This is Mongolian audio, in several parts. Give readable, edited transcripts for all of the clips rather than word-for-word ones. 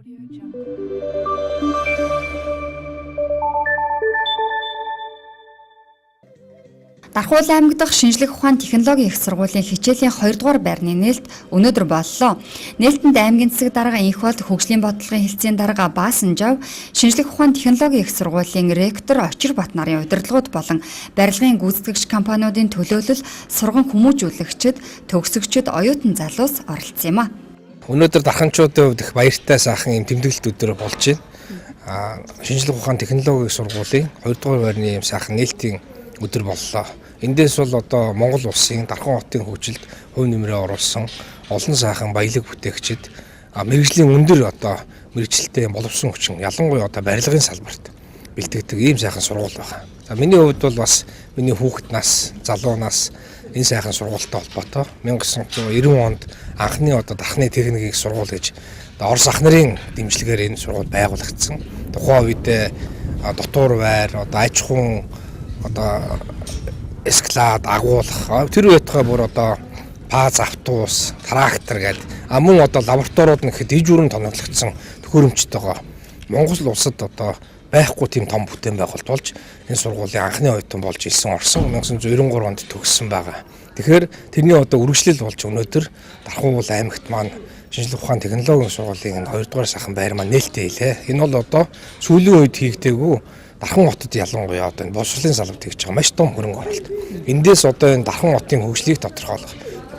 Audio Jungle. Дархуул аймаг дахь шинжлэх ухаан технологийн их сургуулийн хичээлийн 2 дугаар байрны нээлт өнөөдөр боллоо. Нээлтэнд аймгийн засаг дарга Энхболд хөгжлийн бодлогын хэлтсийн дарга Баасанжав, шинжлэх ухаан технологийн их сургуулийн ректор Очирбат нарын удирдлагууд болон барилгын гүйцэтгэгч компаниудын төлөөлөл, сурган хүмүүжүүлэгчид, төгсөгчид, оюутан залуус оролцсон юм а. Өнөөдөр дарханчуудын хувьд их баяртай сайхан юм тэмдэглэлт өдөр болж байна. Шинжлэх ухаан технологийн сургуулийн 2 дугаар байрны юм сайхан нээлтийн өдөр боллоо. Эндээс бол одоо Монгол улсын Дархан хотын хөгжилд хувь нэмрээ оруулсан олон сайхан баялаг бүтээгчид, мэргэжлийн өндөр одоо мэргэжилтэй боловсон хүчин, ялангуяа одоо барилгын салбарт бэлтгэдэг ийм сайхан сургууль байна. За миний хувьд бол бас миний хүүхэд нас, залуу нас энэ сайхан сургуультай холбоотой 1990 онд анхны одоо дархны техникийг сургууль гэж одоо Орос ах нарын дэмжлэгээр энэ сургууль байгуулагдсан. Тухайн үед дотуур байр, одоо аж ахуйн одоо эсклад, агуулах тэр үеийнхээ бүр одоо паз автобус, трактор гэдэг мөн одоо лабораториуд нэхэд ижүүрэн тоноглогдсон төхөөрөмжтэйгоо Монгол улсад одоо байхгүй тийм том бүтээн байгуулалт болж энэ сургуулийн анхны оюутан болж ирсэн орсон 1993 онд төгссөн байгаа. Тэгэхээр тэрний одоо үргэлжлэл болж өнөөдөр Дархуул аймагт маань шинжлэх ухаан технологийн сургуулийн энэ 2 дугаар сайхан байр маань нээлттэй хэлээ. Энэ бол одоо сүүлийн үед хийгдээгүй Дархан хотод ялангуяа одоо энэ боловсролын салбарт хийж байгаа маш том хөрөнгө оруулалт. Эндээс одоо энэ Дархан хотын хөгжлийг тодорхойлох,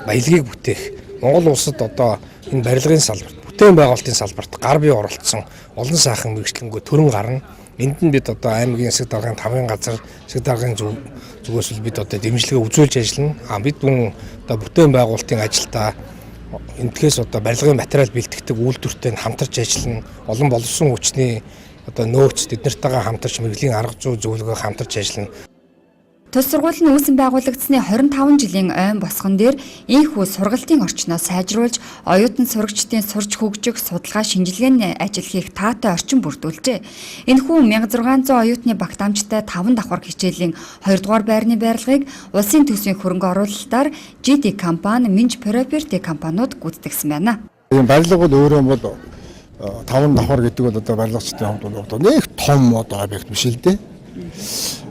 баялагийг бүтээх, Монгол улсад одоо энэ барилгын салбарт, бүтээн байгуулалтын салбарт гар бие оролцсон олон сайхан мэргэжлэнгөө төрөн гарна. Энд нь бид одоо аймгийн засаг даргын 5 газар засаг даргын зүгээс л бид одоо дэмжлэгээ үзүүлж ажиллана. Бид мөн одоо бүтээн байгуулалтын ажилдаа энтхээс одоо барилгын материал бэлтгэдэг үйлдвэртэй хамтарч ажиллана. Олон боловсон хүчний одоо нөөц тэднэртэйгээ хамтарч мэргэжлийн арга зүй зөвлөгөө хамтарч ажиллана. Тус сургууль нь үүсэн байгуулагдсаны 25 жилийн ойн босгон дээр ийхүү сургалтын орчноо сайжруулж, оюутан сурагчдын сурч хөгжих, судалгаа шинжилгээний ажил хийх таатай орчин бүрдүүлжээ. Энэхүү 1600 оюутны багтаамжтай 5 давхар хичээлийн 2 дугаар байрны барилгыг улсын төсвийн хөрөнгө оруулалтаар GD компани, Minj Property компаниуд гүйцэтгэсэн байна. Энэ барилга бол өөрөө бол 5 давхар гэдэг бол одоо барилгачдын хувьд бол одоо нэг том одоо объект биш л дээ.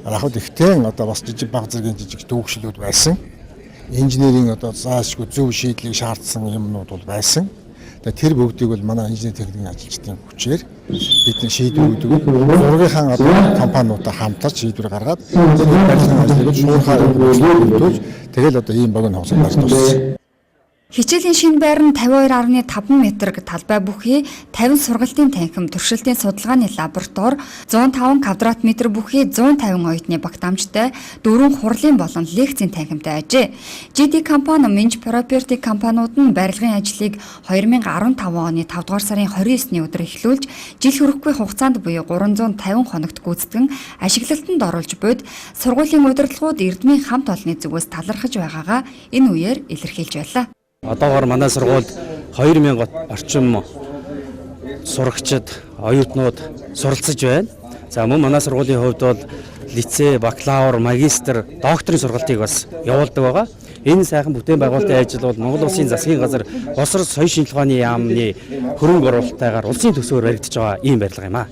Яг хөө ихтэй одоо бас жижиг баг зэргийн жижиг төвөгшлүүд байсан. Инженерийн одоо заашгүй зөв шийдлийг шаардсан юмнууд бол байсан. Тэгээ тэр бүгдийг бол манай инженер техникийн ажилчдын хүчээр бидний шийдвэр өгдөг. Зургийнхаа одоо компаниудаа хамтарч шийдвэр гаргаад энэ барилгын ажлыг шуурхай бүрдүүлж тэгэл одоо ийм богино хугацаанд барьж дууссан. Хичээлийн шинэ байр нь 52.5 м талбай бүхий 50 сургалтын танхим, туршилтын судалгааны лаборатори, 105 квадрат метр бүхий 150 оюутны багтаамжтай 4 хурлын болон лекцийн танхимтай ажээ. GD компани, Minj Property компаниуд нь барилгын ажлыг 2015 оны 5 дугаар сарын 29-ний өдөр эхлүүлж, жил хүрэхгүй хугацаанд буюу 350 хоногт гүйцэтгэн ашиглалтанд оруулж буйд сургуулийн удирдлагууд эрдмийн хамт олонны зүгээс талархаж байгаагаа энэ үеэр илэрхийлж байлаа. Одоогоор манай сургуульд 2000 орчим сурагчид, оюутнууд суралцж байна. За мөн манай сургуулийн хувьд бол лицей, бакалавр, магистр, докторийн сургалтыг бас явуулдаг байгаа. Энэ сайхан бүтээн байгуулалтын ажил бол Монгол Улсын засгийн газар Боловсрол соёл шинжилгээ ухааны яамны хөрөнгө оруулалттайгаар улсын төсвөөр баригдаж байгаа ийм барилга юм а.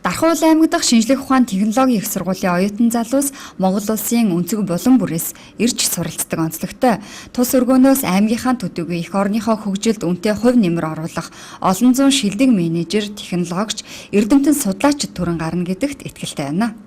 Дархуул аймаг дахь шинжлэх ухаан технологийн их сургуулийн оюутан залуус Монгол улсын өнцөг булан бүрээс ирж суралцдаг онцлогтой. Тус өргөөнөөс аймгийнхаа төдийгүй эх орныхоо хөгжилд үнэтэй хувь нэмэр оруулах олон зуун шилдэг менежер, технологич, эрдэмтэн судлаачид төрөн гарна гэдэгт итгэлтэй байна.